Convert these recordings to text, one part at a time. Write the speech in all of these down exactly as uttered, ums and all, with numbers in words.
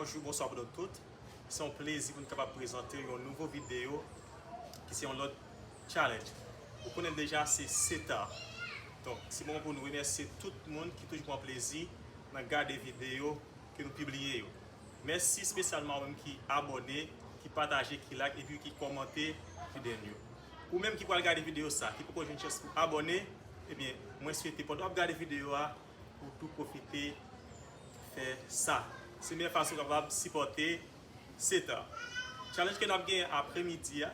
Bonjou, bonswa pou nou tout. Se yon plezi pou n kapab prezante yon nouvo videyo ki se yon lòt challenge. Ou konnen l deja, se Seta. Donk, se moman pou nou remèsye tout moun ki toujou pran plezi nan gade videyo ke nou pibliye yo. Mèsi espesyalman ou menm ki abòne, ki pataje, ki like epi ki kòmante videyo n yo. Ou menm ki pral gade videyo sa, ki poko jwenn chans pou abòne, ebyen, mwen swete pandan w ap gade videyo a, ou tou pwofite fè sa. Se meyè fason w kapab sipòte Seta. Challenge ke n ap genyen apremidi a,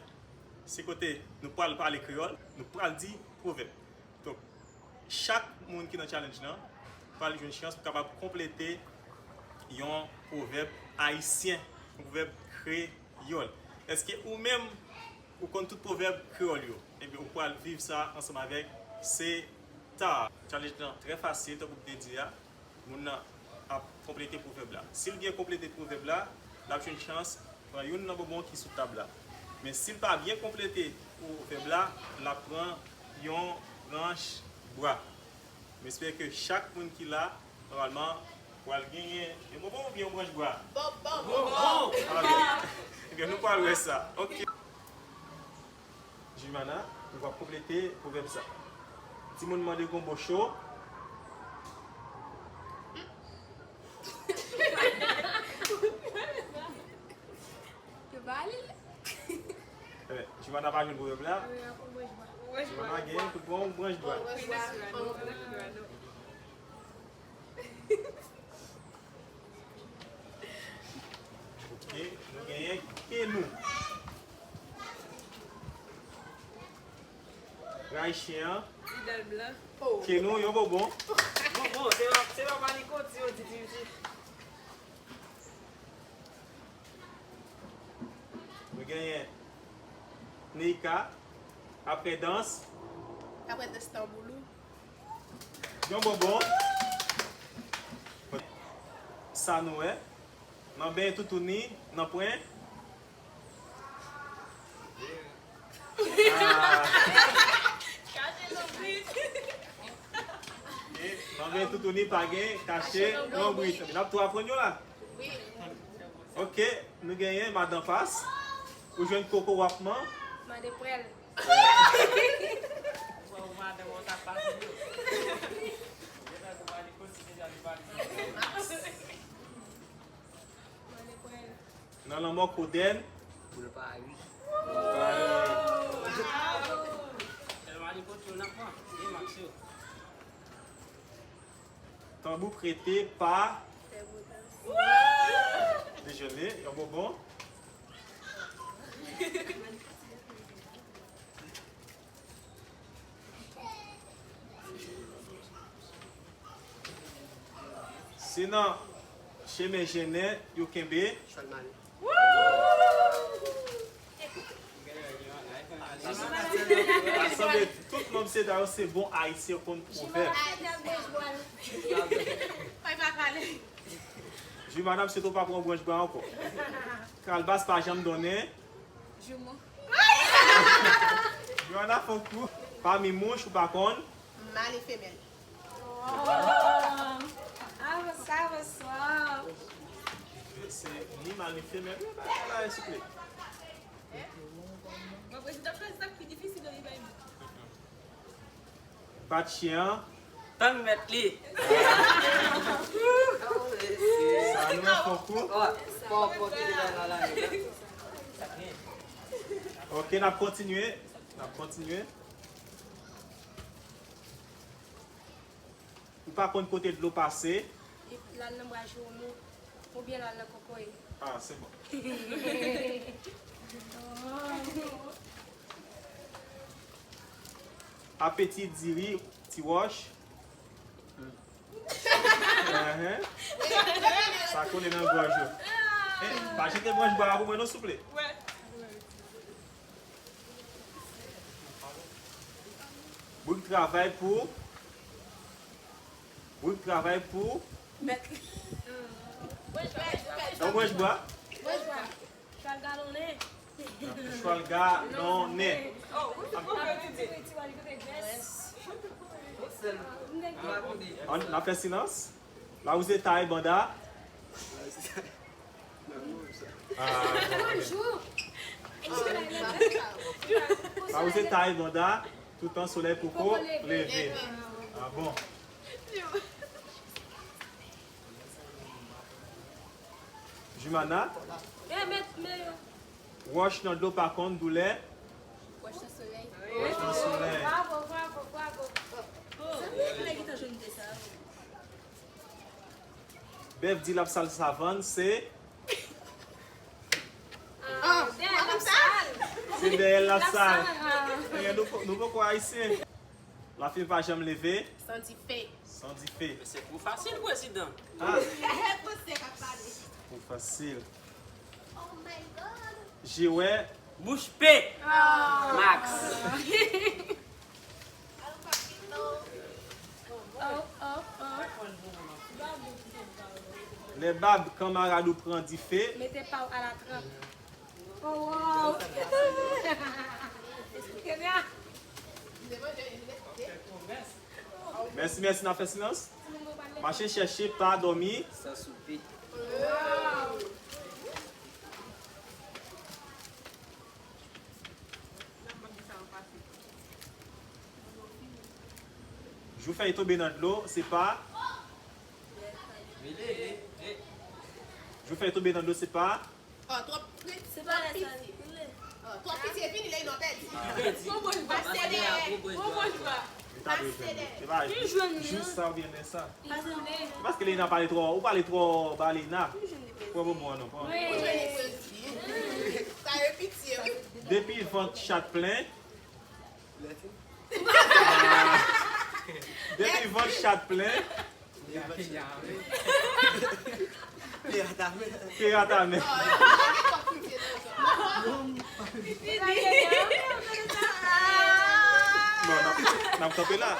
se kote nou pral pale kreyòl, nou pral di pwovèb. Donk, chak moun ki nan challenge lan pral jwenn chans pou kapab konplete yon pwovèb ayisyen, yon pwovèb kreyòl. Èske ou menm, ou konn tout pwovèb kreyòl yo? Ebyen, ou pral viv sa ansanm avèk Seta. Challenge lan trè fasil, tankou m te di a. Moun nan ap konplete pwovèb la. Si l byen konplete pwovèb la, l ap jwenn chans pran youn nan bonbon ki sou tab la. Men si l pa byen konplete pwovèb la, l ap pran yon branch bwa. M espere ke chak moun ki la, nòmalman, pral genyen yon bonbon oubyen yon branch bwa. Bonbon! Bonbon! Alò, ebyen, nou pral wè sa. Ok. Jimana, nou va konplete pwovèb sa. Timoun mande gonbo cho. Yo ba li l. Eh, Jimana pa jwenn pwovèb la. Jimana gen pou pran yon branch bwa. Ok, nou genyen Kenou. Ray chen an. Kenou, yon bonbon. Bonbon, se pa, se pa malikot, si yo di, di, di. Nou genyen Neika, apre dans. Apre dans tanboulou. Yon bonbon. Sa nou wè. Nan benyen toutouni, nan pwen. Ah. Kache lonbrit. Ok, nan benyen toutouni pa gen kache lonbrit. N ap tou aprann yo la. Ok, nou genyen madan Pas. Ou jwenn koko w ap man. Mande pwèl. Ou wè ou madan w ta fasil yo. Ou gentan di pale konsi deja li pale. Nan lanmò kodèn. Boul pa ri. Tèlman li kote yo nan pran. Gen maks yo. Tanbou prete pa. Dejene, yon bonbon. Se nan chemen jennen yo kenbe. Sanble tout manm Seta yo se bon Ayisyen konn pwovèb. Jimana, m swete w pa pran branch bwa ankò. Kalbas pa janm donnen. Jimana fè w kou. Pami mouch ou pa konn. Male femèl. Avanse, avanse. Se ni mal ni femèl. Wi, ba la, souple. Mwen prezidan, prezidan ki difisil, wi, bay mwen. Bat chen an. Tann mèt li. Sa nou an fon kou. Fò, fò kite la, la, la. Ok, n ap kontinye. N ap kontinye. Ou pa konn kote dlo pase. Li l al nan bra Jomo, oubyen l al nan kokoye. Ah, se bon. Apeti diri, ti wòch. Enhen. Sa kole nan gòj yo. Eh, pa jete branch bwa a pou mwen non, souple. Brik travay pou. Brik travay pou. Mèt. Yon branch bwa. Chwal galonnen. Chwal galonnen. Ann, n ap fè silans. Lawouze tay banda. Ah, bon. Bonjou. Sa ou se tay banda, toutan solèy poko leve. Ah, bon. Jumana? Wòch nan dlo pa konn doulè. Wòch nan solèy. Wòch nan solèy. Bravo, bravo, bravo. Bèf di l ap sal savann, se? Ah, dèyè l ap sal. Se dèyè l ap sal. Ebyen, nou, nou poko ayisyen. Lafiv pa janm leve. San dife. San dife. Men se twò fasil, prezidan. Ah. Twò fasil. Jewè. Bouch pe. Max. Lè bab kanmarad ou pran dife. Mete pa w alatranp. Oh, wow. Kenya. Mèsi, mèsi, n ap fè silans. Mache chèche pa dòmi. San soupe. Jou fèy tonbe nan dlo, se pa. Jou fèy tonbe nan dlo, se pa. Oh, twòp, se pa twòp piti. Oh, twòp piti, e fini lè nou pèdi. Pèdi. Pase dèyè. Li ta dwe jwenn li. Se pa jis sa oubyen lè sa. Se paske Leyna pale twò, ou pale twò ba Leyna. Pran bonbon an non, pran. Ou jwenn li pou l di. Sa e pitye, wi. Depi vant chat plen. Depi vant chat plen. Kè a ta mè. Kè a ta mè. Bon, n ap, n ap kanpe la.